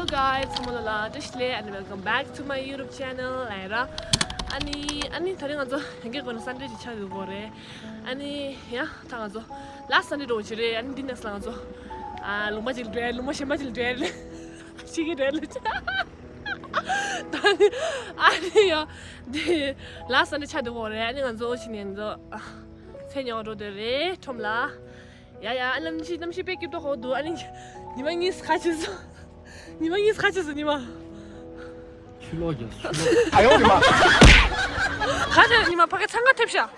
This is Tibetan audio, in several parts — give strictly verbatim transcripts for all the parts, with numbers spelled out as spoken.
Hello guys, ཚང་མ་ལ་བཀྲ་ཤིས་བདེ་ལེགས། And welcome back to my YouTube channel. ལ་ར། ཨ་ནི་ཨ་ནི་དེ་རིང་ང་ཚོ་ཡང་བསྐྱར་གོ་ན་སན་ཌེ་ཅིག་ཆགས་ཡོད་གོ་རེད། ཨ་ནི་ཡ་ད་ང་ཚོ་ལ་སན་ཌེ་འགྲོ་གི་རེད། ཨ་ནི་འདི་ནེགསི་ལ་ང་ཚོ་ཨ་ལུང་པ་ཅིག་འགྲོ་ཡ། ལུང་པ་གཞན་པ་ཅིག་འགྲོ་ཡ་རེད། ཤི་གི་རེད་ལ། ད་ནི་ཨ་ནི་ཡ་འདི་ལ་སན་ཌེ་ཆགས་འགྲོ་གོ་རེད། ཨ་ནི་ང་ཚོ་ཕྱི་ནས་ང་ཚོ་ཚེ་ཉོ་འགྲོ་འདོད་རེད་ཁྲོམ་ལ། ཡ་ཡ། ཨ་གནམ་གཤིས་གནམ་གཤིས་དཔེ་སྐྱིད་པོ་ཧོ་འདུག་ཨ་ནི་ཉི་མ་གཉིས་ཁ་ཆེ་སོང་། ཉི་མ་གཉིས་ཁ་ཆེ་སོང་ཉི་མ། ཆུ་ལོག་རྒྱབ་ཆུ་ལོག་ཨ་ཡོ་ཉི་མ། ཁ་ཆེ་ཉི་མ་ཕ་གི་འཚང་ཁ་ཐེབས་ཤག་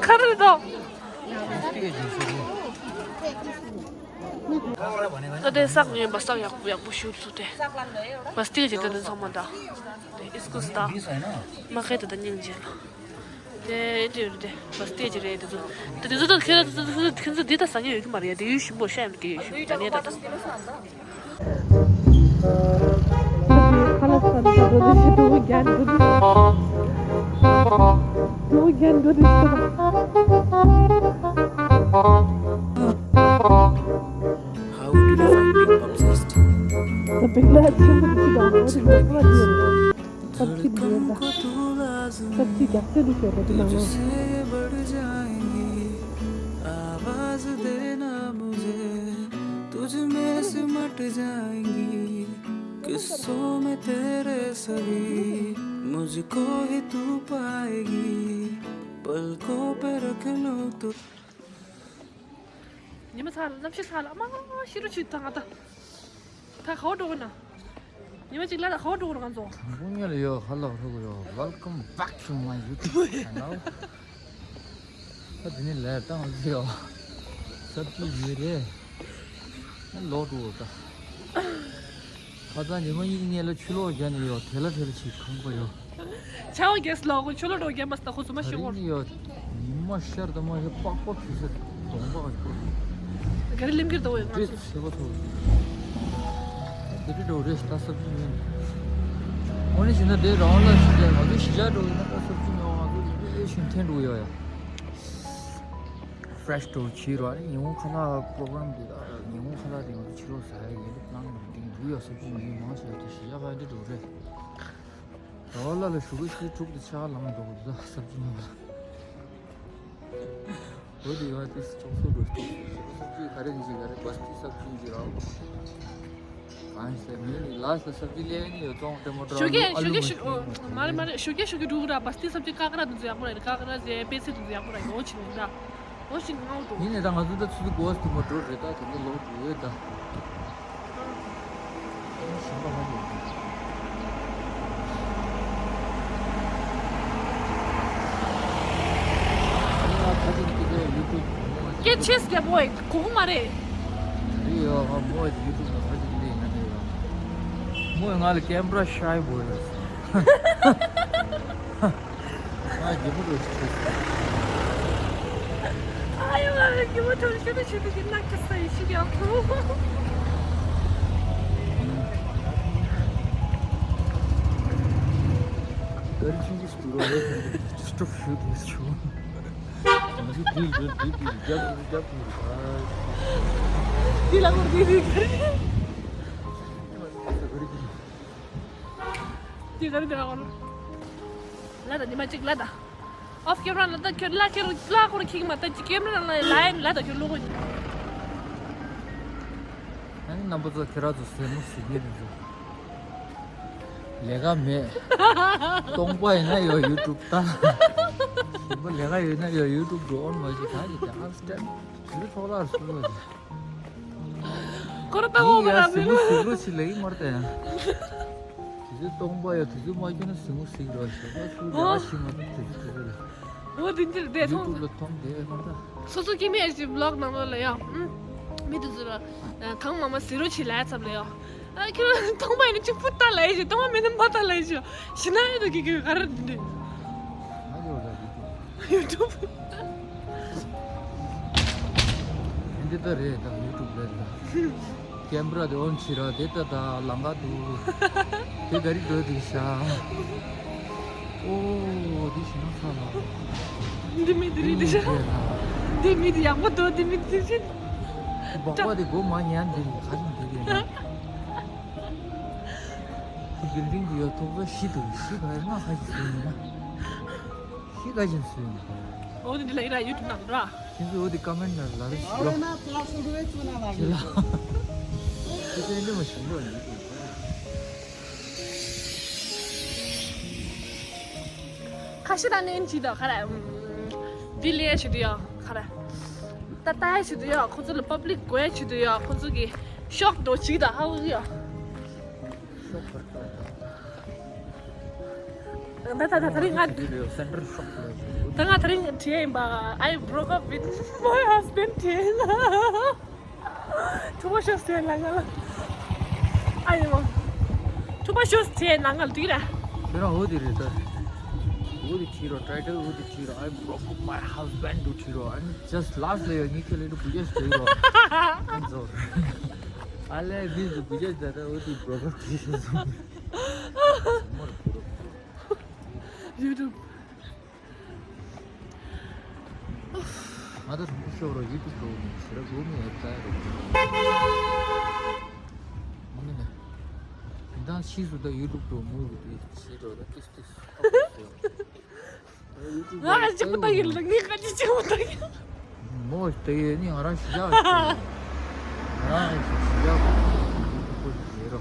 ཁ་རེ་དོ། ད་དེ་ཟག་ངན་པ་ཟག་ཡག་པོ་ཡག་པོ་ཞུ་ཚུལ་དེ། མ་སྟེ་ཅི་དེ་དེ་ཚང་མ་ད། དེ་ཨིས་ཀུ་སྟ། མ་ཁེ་དེ་ད་སྙིང་རྗེ་ལ། དེ་དེ་རེད་དེ། མ་སྟེ་ཅི་རེད་དེ་ཚོ། དེ་དེ་ཚོ་ད་ཁེ་ད་དེ་ཚོ་དེ་ཚོ་འདི་ད་ཟ་ཉེ་ཡོད་ཀྱི་མ་རེད། དེ་ཡུལ་ཞིམ་པོ་ཤ་ཡང་དེ་ཡོད་ཞུ་ད་ནས་ད་ད། How would you define being obsessed? The big lad. सब्जी दिए था। सब्जी क्या से दिखे था तुम्हारा? आवाज देना मुझे, तुझ में सिमट जाएंगी किस्सों में तेरे सभी, मुझको ही तू पाएगी, पलकों पे रख लूं तू। ཉི་མ་ཚ་ལ་གནམ་གཤིས་ཚ་ལ་མ་ཤི་རུ་ཆུ་དང་ང་ད། ད་ག་བ་འགྲོ་གི་ན། ཉི་མ་གཅིག་ལ་ད་ག་བ་འགྲོ་གི་ན་ང་ཚོ། དང་པོ་ཉལ་ཡོད་ཧ་ལག་ཧྲུག་ཡོད། Welcome back to my YouTube channel. ད་དེ་ནི་ལས་བཏང་ཟེར་ཡོད། སབ་ཅི་ཡོད་རེད། ལོག་འགྲོ་ད། ཁ་སང་ཉི་མ་གཉིས་ཀྱི་སྔོན་ལ་ཆུ་ལོག་བརྒྱབ་ནས་ཡོད། དེ་ལ་དེ་ལ་ཅིག་ཁང་པ་ཡོད། ཆའོ་གེས་ལོག་གོ་ཆུ་ལོག་འགྲོ་རྒྱབ་མ་སྟ་ཁོ་ཚོ་མ་ཤི་གོ། ད་རིང་ཡོད། ཉི་མ་ཤར་དང་མ་ཤར་པགས་པ་ཕུལ་ས་གདོང་པ་ག་ཅིག་པོ། ག་རེ་ལིམ་གིར་དོ་ཡོད་ང་ཚོ། ཤེས་པ་ཐོག་དེ་འདྲ་འགྲོ་རེད་ད་སབ་ཅི་ཉོས་ནས། དངོས་གནས་བྱས་ན་དེ་རང་ལ་ཞི་བྱ་ང་ཚོ་ཞི་བྱ་འགྲོ་ཡིན་ན་ད་སབ་ཅི་ཉོ་ང་ཚོ་ལས་ཤིན་འཐེན་འགྲོ་ཡོད་ཡ། Fresh to Chiro. ཉིན་གུང་ཁ་ལག་པོ་རོ་གྷ་རམ་འདི་དང་ཉིན་གུང་ཁ་ལག་འདི་ང་ཚོ་ཕྱི་ལོགས་ཟ་ཡ་ཡིན་ལུགས་གནང་མི་འདུག་འདུག་ཡོད་སབ་ཅི་ཡིན་མང་ཆེ་བ་དེ་ཞི་ཡ་ཕ་འདི་འགྲོ་རེད། ད་བ་ལ་ལ་ཞུ་གི་ཞུ་དྲུག་དེ་ཆ་ལངས་འགྲོ་གི་འདུག་སབ་ཅི་ཉོ་བ། འོ་དེ་ཡོད་དེ་ཅོག་སོ་འགྲོ་ཞུ་སབ་ཅི་ག་རེ་ཡིན་ག་རེ་བ་སྟི་སབ་ཅི་ཡིན་རང་། གང་ཞིག་མི་ནི་ལ་ས་སབ་ཅི་ལེན་ནི་ཡོད་ཙང་དེ་མོ་འགྲོ་ཞོགས་ཀས་ཞོགས་ཀས་ཞོགས་ཀས་མ་རེད་མ་རེད། ཞོགས་ཀས་ཞོགས་ཀས་འགྲོ་གི་ར་བ་སྟི་སབ་ཅི་ཀ་ཀ་ར་དུ་ཡག་པོ་རེད། ཀ་ཀ་ར་ཟེ་པེ་སི་དུ་ཡག་པོ་རེད། འོ་ཆི་ནི་ར། འོ་ཆི་ནི་ངའོ་འགྲོ། ཡིན་ནའི་ད་ང་ཚོ་ད་ཆུ་ཚོད་དགུ་པ་སྟིང་མ་འགྲོ་རེད། ད་དེ་འདྲ་ལོག་འགྲོ་ཡོད་ད། གཞན་པ་ཧ་ལས། ཨ་ནི་ང་ད་ཅིག་དེ་གའི་ཡུ་ཊུབ་སྐད་ཆེས་རྒྱབ་པོ་གོ་གི་མ་རེད། རེད་ཡོད། ང་མོ་ཡི་ཡུ་ཊུབ་ལ་ད་ཅིག་སླེབས་ཡིན་ན་རེད་ཡོད། མོ་ཡི་ང་ལ་ཀེམ་ར་ཤའི་བོ་ཡོད། ང་རྒྱལ་པོ་རེད་ཤི། ཨ་ཡོ་ང་རྒྱལ་པོ་ཐོར་ཤི་ཏུ་ཤི་ཏུ་ཤི་ནག་ཅི་ས་ཡི་ཤི་ཡག་ཐུ། ག་རེ་ཆུང་ཆུང་ཞིག་འདུག་རོགས། Just a few days ago. ང་ཚོ་དེའི་རྒྱབ་དེའི་རྒྱབ་དེའི་རྒྱབ་དེའི་རྒྱབ་དེའི་རྒྱབ། དེ་ལ་ངོ་དེ་རེད། དེ་ག་རེ་དེ་རེད། ལ་ད་ཉི་མ་གཅིག་ལ་ད། Off camera ལ་ད་ཁྱོད་ལ་ཁྱེར་ལ་ཁོར་ཁྱེར་མ་ད་ཅི་ཀེམ་ར་ལ་ལ་ཡིན་ལ་ད་ཁྱོད་ལོག་གོ། ཨ་ནི་རྣམ་པ་ཚོ་ཁྱེད་རང་ཚོ་ཟས་མོ་ཟིག་གི་རེད་འདུག་ལས་ཀ་མེད། སྟོང་པ་ཡིན་ན་ཡོད་ཡུ་ཊུབ་ལྟ། ཞིམ་པོ་ལས་ཀ་ཡོད་ན་ཡོད་ཡུ་ཊུབ་འགྲོ་ཨོན་མ་ཞིག་གང་ཞིག་ཀྱང་ཨབ་སི་ཊེམ་དུས་ཚོད་ཐོག་ལ་སུ་ལོ་ཞིག་ཁོ་ར་ཏང་འོ་མ་ར་མི་ལོ། ཟིག་ལོ་ཞིག་ལ་ཡིན་མར་ཏེ། དུས་ཚོད་སྟོང་པ་ཡོད་དུས་ཚོད་མ་ཁྱོན་ན་ཟིག་མོ་ཟིག་རོ་ཞོགས་པ་སུ་ལས་ཀ་ཞིག་མ་ཐུབ་དུས་ཚོད་དུས་ཚོད་ལ། འོ་དེ་འདིར་བསྡད་ཡུ་ཐོང་ཊུབ་ལ་མཐོང་དེ་མ་ད། སོ་སོ་སྐྱེ་མེད་ཞིག་བི་ལོག་ནང་ལོགས་ལ་ཡང་། མི་དེ་ཚོ་ལ་གང་མང་མང་ཟེར་རོ་ཆེ་ལ་ཚབ་ལ་ཡང་། ཨ་ཁྱོད་རང་མཐོང་མ་ཡིན་ན་གཅིག་པུ་ལྟ་ལ་ཡི་ཞིག་མཐོང་མ་མེད་ན་མ་ལྟ་ལ་ཡི་ཞིག་ཞི་ན་ཡོད་དོ་གི་གི་ག་རེ་འདི་འདི། ཡུ་ཊུབ། འདི་ལྟ་རེད་ད་ཡུ་ཊུབ་རེད་ད། ཀེམ་ར་དེ་ཨོན་བྱེད་ར་དེ་ལྟ་ད་ལང་ག་འདུག་དེ་ག་རེ་འགྲོ་འདུག་ཤག་ཨོ་འདི་ཞི་ན་ཚ་ལ། འདི་མི་འདི་རེད་འདི་ཤག་འདི་མི་དེ་ཡག་པོ་འདུག་འདི་མི་དེ་ཤི། འདི་སྦག་སྦག་དེ་སྒོ་མ་ཉན་འདི་རེད། ག་རེ་འདི་རེད་ན། འདི་བིལ་ཌིང་དེ་ཡོད་ཐོག་ཚོ་ཤི་འདུག་ཤི་ག་ཡ་ང་ཧ་ཅི་སུ་ཡིན་ན། ཤི་ག་ཅིན་སུ་ཡིན་ན། འོ་དེ་འདི་ལ་ཡི་ར་ཡུ་ཊུབ་ནང་ར། ཁྱེད་ཚོས་འོ་དེ་ཀ་མེན་ཊི་ནང་ལ་རེ་ཞིག་རོགས། ཁྱེད་ལ། ཁྱེད་ཚོས་འདི་མ་ཞིག་རོགས་ཡིན། ཁ་ཤས་དང་ནན་གྱིས་དང་ག་རེ། འདི་ལས་བྱེད་དུ་ཡོད་ག་རེ། ད་ལྟ་བྱེད་དུ་ཡོད། ཁོ་ཚོ་ལ་པབ་ལིག་དགོས་བྱེད་དུ་ཡོད། ཁོ་ཚོ་གི་ཤོག་དོ་ཅིག་དང་ཧ་གོ་གི་ཡོད། ད་ད་ད་ད་རིང་ང་། སེན་ཊར་ཤོག་ལ། ད་ང་ད་རིང་བྲིས་ཡིན་པ། I broke up with my husband བྲིས་ཡིན། Too much of stay ལ་ང་ལ། ཨ་ཡོ། Too much of stay ལ་ང་ལ་དུས་ར། ཁྱོད་རང་འོ་དེ་རེད་ད། འོ་དེ་བྲིས་རོགས། ཊའི་ཊལ་འོ་དེ་བྲིས་རོགས། I broke up my husband དུ་བྲིས་རོགས། And just last ལ་ཡོད་ངས་ཁྱོད་ལ་འདུག་བུ་ཅེས་བྲིས་རོགས། ཨ་ཛོ། ཨ་ལས་མི་འདུག་བུ་ཅེས་ད་ད་འོ་དེ་བྲོ་ཀར་བྲིས་ཤོག་སོང་། མོར་བུ་རོགས། ཡུ་ཊུབ། ང་ད་རིང་པོ་ཤོར་རོ། ཡུ་ཊུབ་འགྲོ་མི་ཤེས་ར་འགྲོ་མི་ཡོད་ད་རོ། མི་ནི་ད་ཕྱིས་སུ་ད་ཡུ་ཊུབ་འགྲོ་མུ་གི་དེ་ཤེས་འགྲོ་ད་ཏིས་ཏིས་ཨ་ཁོ་ཤེས། ང་ལ་གཅིག་པུ་ལྟ་གི་ལ་ངས་ག་ཅི་གཅིག་པུ་ལྟ་གི། མོ་ལྟ་གི་ནི་ང་རང་ཤི་ཇག་ང་རང་ཤི་ཇག་ཁོ་ལ་ཡེ་རོ།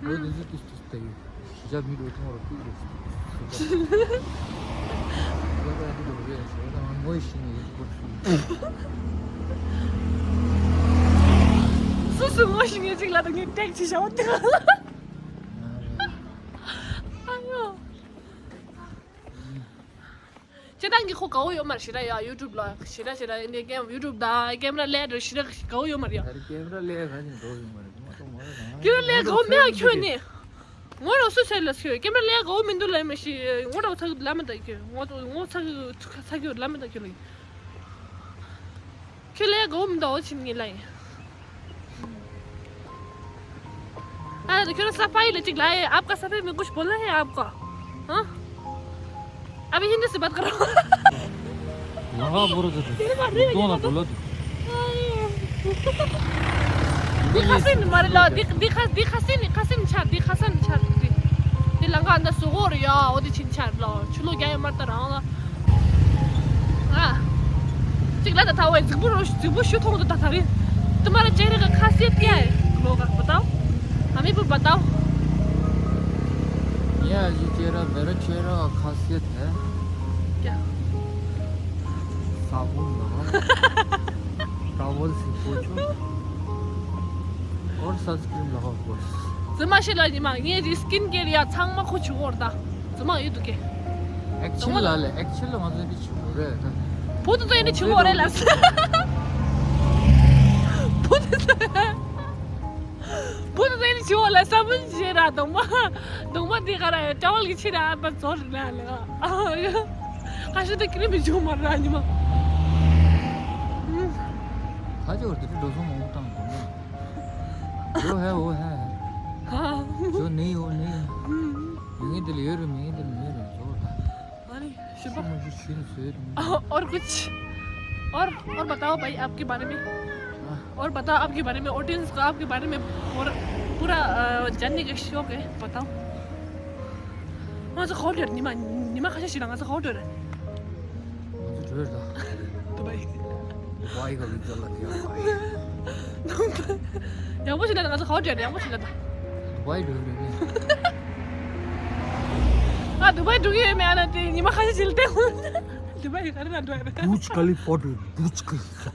ལོ་དེ་ཚོ་ཏིས་ཏིས་ལྟ་གི། ཤི་ཇག་མི་རོ་ཐོང་རོ་ཀུ་རེ། ལོ་དེ་ཚོ་རེ་ཤི་ད་ང་མོ་ཤི་ནི་ཡེ་ཁོ་ཤི། སུ་སུ་ངོ་ཤེས་ངེས་ཅིག་ལ་ད་ངས་ཊེག་ཅིག་བྱ་བ་དེ་ང་ལ། ཨ་ཡོ། སྤྱིར་བཏང་གི་ཁོ་དགའ་བོ་ཡོད་མ་རེད། ཞེ་དྲག་ཡ་ཡུ་ཊུབ་ལ་ཞེ་དྲག་ཞེ་དྲག་འདི་ཀེམ་ཡུ་ཊུབ་དང་ཀེམ་ར་ལས་འགྲོ་ཞེ་དྲག་དགའ་བོ་ཡོད་མ་རེད་ཡ། ཨ་རི་ཀེམ་ར་ལས་ག་ནས་འགྲོ་ཡོད་མ་རེད། ང་ཚོ་མ་རེད་ན། ཀེམ་ར་ལས་དགའ་བོ་མེད་ཨ་ཁྱོད་ནི། ངོ་རང་སུ་ཟེར་ལ་ཁྱོད་ཀེམ་ར་ལས་དགའ་བོ་མི་འདུག་ལ་མི་ཤི་ངོ་རང་ཚ་གི་ལ་མི་ད་ཁྱོད་ངོ་ངོ་ཚ་གི་ཚ་གི་ལ་མི་ད་ཁྱོད་ལ། ཁྱོད་ལས་དགའ་བོ་མི་འདུག་འོ་ཕྱིན་ངེས་ལ་ཡིན། अरे तो क्यों सफाई ले चिक लाए आपका सफाई में कुछ बोला है आपका? हाँ। अभी हिंदी से बात करो। लगा बोलो तो तेरे बारे में दोनों बोलो तो। दिखासिन मारे ला दिख दिखा दिखासिन खासिन छा दिखासन छा दि दिलंगा अंदर सुगोर या ओदि छिन छा ला चलो क्या मत रहा। हाँ। चिक ला था वो एक बुरो बुशु थोड़ा था था रे। तुम्हारा चेहरे का खासियत क्या है? लोग बताओ। हमें भी बताओ। ये अजीब चेहरा मेरा चेहरा का खासियत है। क्या? साबुन लगाओ। टॉवल से पोछो। और सनस्क्रीन लगाओ बस। ཙི་མ་ཤི་ལ་ཉི་མ་ངའི་རི་སི་ཀིན་ཀེར་ཡ་ཚང་མ་ཁོ་ཆུ་བོར་ད། ཙི་མ་ཡོད་དུ་ཀེ། ཨེག་ཆུལ་ལ་ལ་ཨེག་ཆུལ་ལ་ང་ཚོ་འདི་ཆུ་བོ་རེད་ད། བུ་དུ་ཚོ་ཡིན་ཆུ་བོ་རེད་ལ། བུ་དུ་ཚོ། བུ་དུ་ཚོ་ཡིན་ཆུ་བོ་ལ་ས་བུན་ཆེ་ར་དང་མ། དུང་མ་འདི་ག་ར་ཡོད་ཀྲ་བལ་གྱི་ཕྱི་ར་ཨ་ཕ་ཚོར་ལ་ལ། ཁ་ཤས་དེ་ཀི་རི་མི་བྱུང་མ་ར་ཉི་མ། ཁ་ཅིག་བར་དེ་འགྲོ་སོང་མ་འོང་བཏང་དུང་མ། ཇོ་ཧེ་འོ་ཧེ། ཇོ་ནི་འོ་ནི། མི་ངན་དེ་ལ་ཡོད་རེད་མི་ངན་དེ་ལ་མེད་རེད་ཇོ། अरे शुभ। मुझे छीन से तुम। और कुछ। और और बताओ भाई आपके बारे में। और बताओ आपके बारे में ऑडियंस को आपके बारे में और पूरा अ, जानने का शौक है बताओ। ང་ཚོ་ག་པར་འགྲོ་རེད། ཉི་མ་ཉི་མ་ཁ་ཤས་ཤིག་ལ་ང་ཚོ་ག་པར་འགྲོ་རེད། ང་ཚོ་འགྲོ་རེད་ད། དུ་བའི། དུ་བའི་ག་བི་ཛ་ལ་དེ་ཡག་པ་ཡིན། ཡག་པོ་ཞིག་ལ་ད། ང་ཚོ་ག་པར་འགྲོ་རེད། ཡག་པོ་ཞིག་ལ་ད། དུ་བའི་འགྲོ་རེད་ནི། ཨ་དུ་བའི་འགྲོ་གི་ཡོད་མེད། ཨ་ན་དེ་ཉི་མ་ཁ་ཤས་ཤིག་ལ་བལྟས། དུ་བའི་ག་རེ་ལ་འགྲོ་ཡ་རེད། བུརྗ་ཁ་ལི་ཧྥ་འགྲོ། བུརྗ་ཁ་ལི་ཧྥ།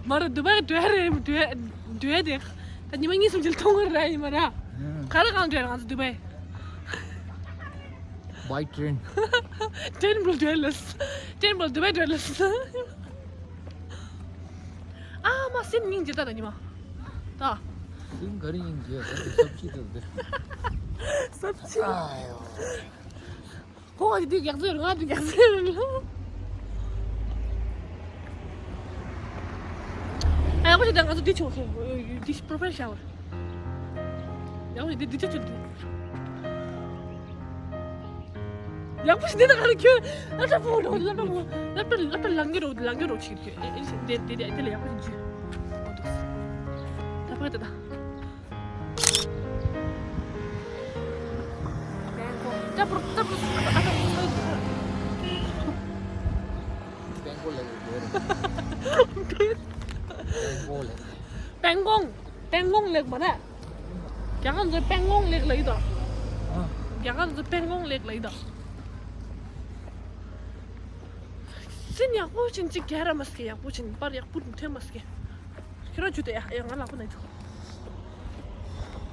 མ་རེད། དུ་བའི་འགྲོ་ཡ་རེད། འགྲོ་འགྲོ་ཡ་དེ་ད་ཉི་མ་གཉིས་གསུམ་ཅིག་ལ་མཐོང་གི་རེད་ཡིན་མ་ར། ཨ། ག་རེ་གང་འགྲོ་ཡ་རེད་ང་ཚོ་དུ་བའི། By train. Train will drive us. Train will Dubai drive us. ཨ་མ་སེམས་སྙིང་རྗེ་ད་ད་ཉི་མ། ད། སེམས་ག་རེ་སྙིང་རྗེ་ད་དེ་སབ་ཅི་ད་དེ། སབ་ཅི། ཨ་ཡོ། ཁོ་ག་ཅིག་འདི་རྒྱག་ཚོད་རེད། ང་འདི་རྒྱག་ཚོད་རེད། ཨ་ཡག་པོ་ཞིག་ད། ང་ཚོ་འདི་ཆོག་ཤེ། འདི་པྲོ་ཕེལ་ཤ་བར། ཡག་པོ་ཞིག་འདི་འདི་ཆོག་ཆོག་འདི། ཡག་པོ་ཞིག་འདི་ན་ག་རེ་ཁྱོད་སློབ་གྲྭ་ཕོག་འགྲོ། སློབ་གྲྭ་ཕོག་སློབ་གྲྭ་སློབ་གྲྭ་ལང་གི་འགྲོ། ལང་གི་འགྲོ་ཆིག་ཁྱོད་ཨེ་ཨེ་དེ་དེ་དེ་དེ་ལ་ཡག་པོ་ཞིག་འཇུས། ད་ཕ་ད་ད། ད་པུར་ད་པུར་ད་པུར། པེང་ཀོང་ལེགས་ལེགས་རེད། པེང་ཀོང་ལེགས། པེང་ཀོང་། པེང་ཀོང་ལེགས་མ་རེད། རྒྱ་གར་ཚོས་པེང་ཀོང་ལེགས་ལབ་ཡོད་དོ། ཨ། རྒྱ་གར་ཚོས་པེང་ཀོང་ལེགས་ལབ་ཡོད་དོ། སེམས་ཡག་པོ་ཅན་གཅིག་རྒྱག་ར་མ་སྐྱེ། ཡག་པོ་ཅན་པར་ཡག་པོ་ཐོན་མ་སྐྱེ། ཁྱེད་རང་ཆུ་དེ་ཡ་ཡ་ང་ལག་པ་ན་ཡིན།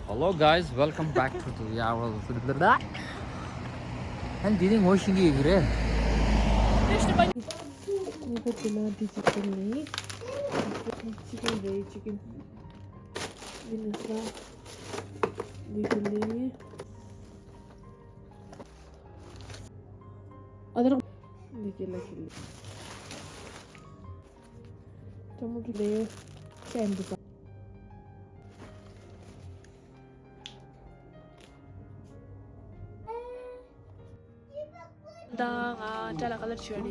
Hello guys, welcome back to the our ཨན་དེ་རིང་ངོ་ཤེས་ཀྱི་ཡོད་རེད། ཨ་ཁ་དེ་ལ་དེ་ཅིག་ཁྱེར་ནས། ཅི་ཀན་རེད། ཅི་ཀན་ཡིན་ན་ས་འདི་གི་ལས། ཨ་དར་འདི་གི་ལ་ཁྱེར་ནས། ཀྲ་མོ་གི་ལས་ཅན་འདི་ས། ད་ང་སྐྲ་ལ་ཀ་ལར་བྱོས་རེད།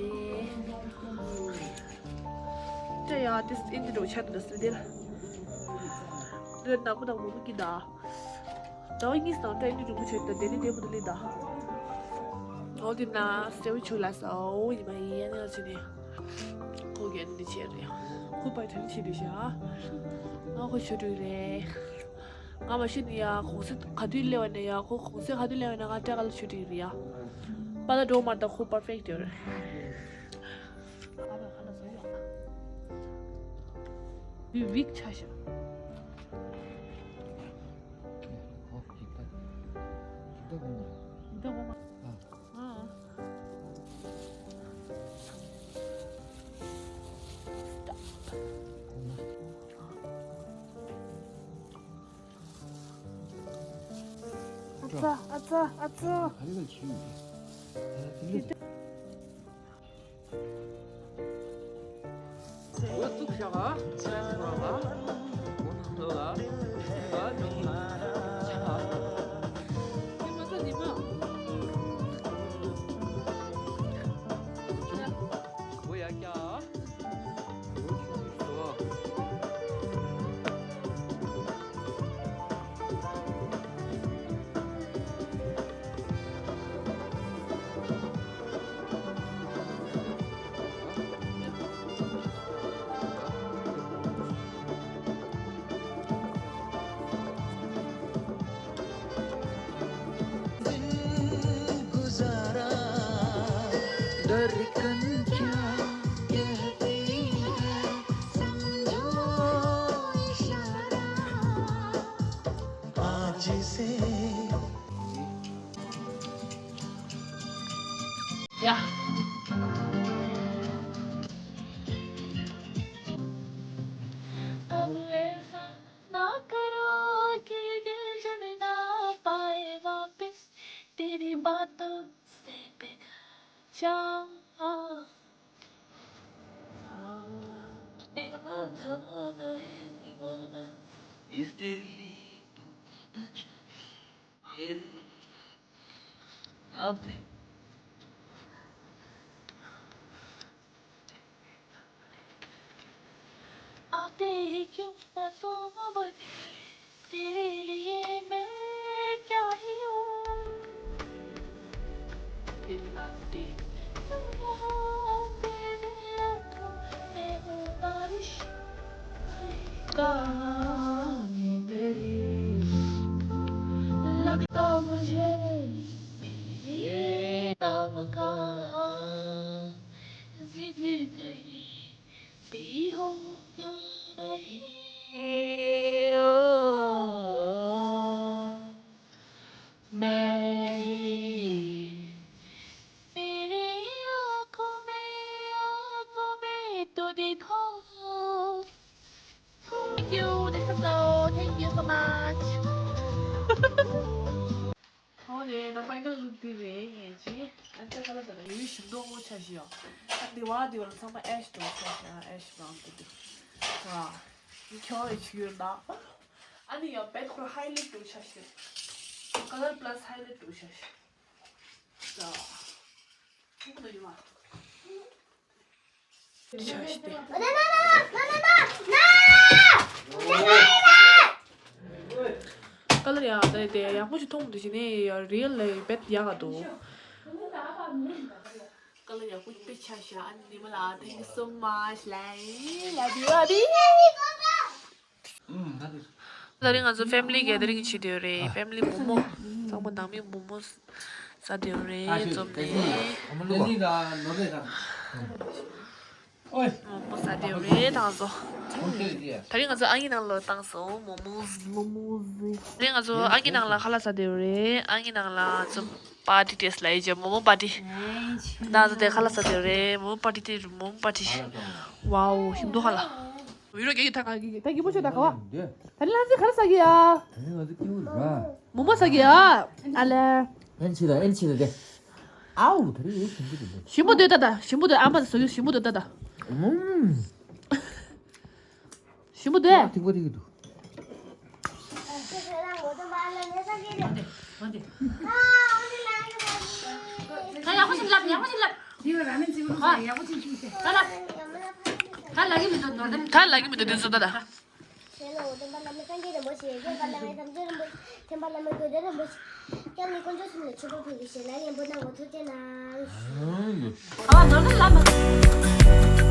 སྐྲ་ཡ་དེ་ཨིན་དི་འགྲོ་ཆ་དུ་ཟེར་དེ་ལ། དེ་ནག་པོ་དང་མུ་མུ་གི་ད། ཟླ་བ་གཉིས་དང་སྐྲ་ཨིན་དི་འགྲོ་མུ་ཆ་དུ་དེ་ནི་དེ་མུ་དུ་ལི་ད། འོ་དེ་ན་སེ་བི་ཆུ་ལ་ས་འོ་ཡི་མ་ཡི་ཡ་ནི་ལ་ཆུ་ནི། ཁོ་གི་ཨིན་དི་ཆེ་རེད། ཁོ་པའི་ཐོན་ཆེ་རེད་ཤ། ང་ཁོ་ཆུ་དུ་རེད། ང་མ་ཤི་ནི་ཡ་གོང་ས་ག་དུས་སླེབས་པ་ནས་ཡ་ཁོ་གོང་ས་ག་དུས་སླེབས་པ་ནས་ང་སྐྲ་ཀ་ལ་ཆུ་ཏིག་རེད་ཡ། པ་ད་འགྲོ་མ་ད་ཁོ་པར་ཕེག་ཡོད་རེད། ཨ་བ་ཁ་ན་བཟོ་ཡོད། བི་བིག་ཆ་ཤ། ཨ། ཨ་ཙ་ཨ་ཙ་ཨ་ཙ། ཡ། ना करो कि दिल जलना पाए वापस, तेरी बातों से बेघर जा। इस दिल ने तू मेरे अब आते ही क्यों ना तुम बने, तेरे लिए मैं क्या ही हूँ। तेरे आते तेरे आते मैं हूँ बारिश, कहानी तेरी लगता मुझे ये नाम का जिंदगी। भी हो नहीं, मैं ही, मेरी आँखों में, आँखों में तो देखो। Thank you, this is all. Thank you so much. ཨོ་ལེ། ད་ཕའི་ནལ་ལུག་འདི་རེད། ངས་ཅི་ཨ་ནི་ཀ་ལ་ད་ལ་ཡོད་ཞིམ་མདོག་ཆ་ཞིག་ཡོད། ཨ་འདི་བ་འདི་བ་ལ་ཚང་མ་ཨེཤ་འདྲ་ཆ་ཞིག་ཨེཤ་བྷ་རའུན་འདི་འདུག་ཨ་འདི་ཁྱོད་ཡི་ཆུ་ཡོད་ན། ཨ་འདི་ཡང་བེད་ཁོ་ར་ཧའི་ལེཊ་འདྲ་ཆ་ཞིག་ཀ་ལར་པ་ལ་སི་ཧའི་ལེཊ་འདྲ་ཆ་ཞིག་ད། ཆ་ཞིག་སྟེ། ཀ་ལར་ཡག་དེ་དེ་ཡག་པོ་ཞིག་མཐོང་མི་འདུག་ཞིག་ནས་རི་ཡལ་ལ་བེད་ཡག་ག་འདུག་ཀ་ལར་ཡག་པོ་དཔེ་ཆ་ཞིག་ཨ་ནི་ཉི་མ་ལགས། Thank you so much. Like, love you, love you. ད་རིང་ང་ཚོ་family gathering བྱེད་དེ་རེད། family་མོག་མོག་ཚང་མ་ནང་མི་མོག་མོག་ཟ་དེ་རེད། འཛོམས་ནས་མོག་མོག་ཟ་དེ་རེད། ད་ང་ཚོ་ད་རིང་ང་ཚོ་ཨ་ཡེ་ནང་ལ་བཏང་སོང་། མོག་མོག་མོག་མོག་ད་རིང་ང་ཚོ་ཨ་ཡེ་ནང་ལ་ཁ་ལག་ཟ་དེ་རེད། ཨ་ཡེ་ནང་ལ་ཚོ་party taste ལ་ཡི་ཇ་མོག་མོག་party། ད་ང་ཚོ་དེ་ཁ་ལག་ཟ་དེ་རེད། མོག་མོག་party དེ་མོག་མོག་party། Wow, ཤིན་ཏུ་ཁ་ལག་བི་རོ་རྒྱག་གི་ད་ག་གི་ད་གི་པོ་ཆོད་ད་ག་བ། ད་ནི་ལྷ་མཛེས་ག་རེ་ཟ་གི་ཡ། ད་ནི་ང་ཚོ་སྐྱིད་པོ་ར། མོག་མོག་ཟ་གི་ཡ། ཨ་ལེ། ཨེན་ཆི་ད་ཨེན་ཆི་ད་དེ། ཨའུ་ད་རེ་ཡོད་ཞིམ་པོ་འདུག་ཞིམ་པོ་འདུག་ད་ད་ཞིམ་པོ་འདུག་ཨ་མ་ཟ་གི་ཞིམ་པོ་འདུག་ད་ད། ཨུམ། ཞིམ་པོ་འདུག་ཐིག་པ་ཐིག་གི་འདུག་ད་ཡག་པོ་ཞིག་ལབ། ཡག་པོ་ཞིག་ལབ། ད་ལབ། ད་ལབ་གི་མི་འདུག་ནོར་ལྡན། ད་ལབ་གི་མི་འདུག་དེ་ཚོ་ད་ད། ཞེས་ལ་འོ་དམ་པ་བླ་མེད་སངས་རྒྱས་རིན་པོ་ཆེ། སྐྱོབ་པ་བླ་མེད་དམ་ཆོས་རིན་པོ་ཆེ། མཁྱེན་པ་བླ་མེད་དགོས་འདོད་རིན་པོ་ཆེ། སྐྱབས་གནས་དཀོན་མཆོག་གསུམ་ལ་མཆོད་པ་ཕུལ་གྱི། ཞེས་ལ་ཡང་པོ་ནང་འོ་ཐུགས་རྗེ་གནང་། ཨ་ནོར་ལ་མ།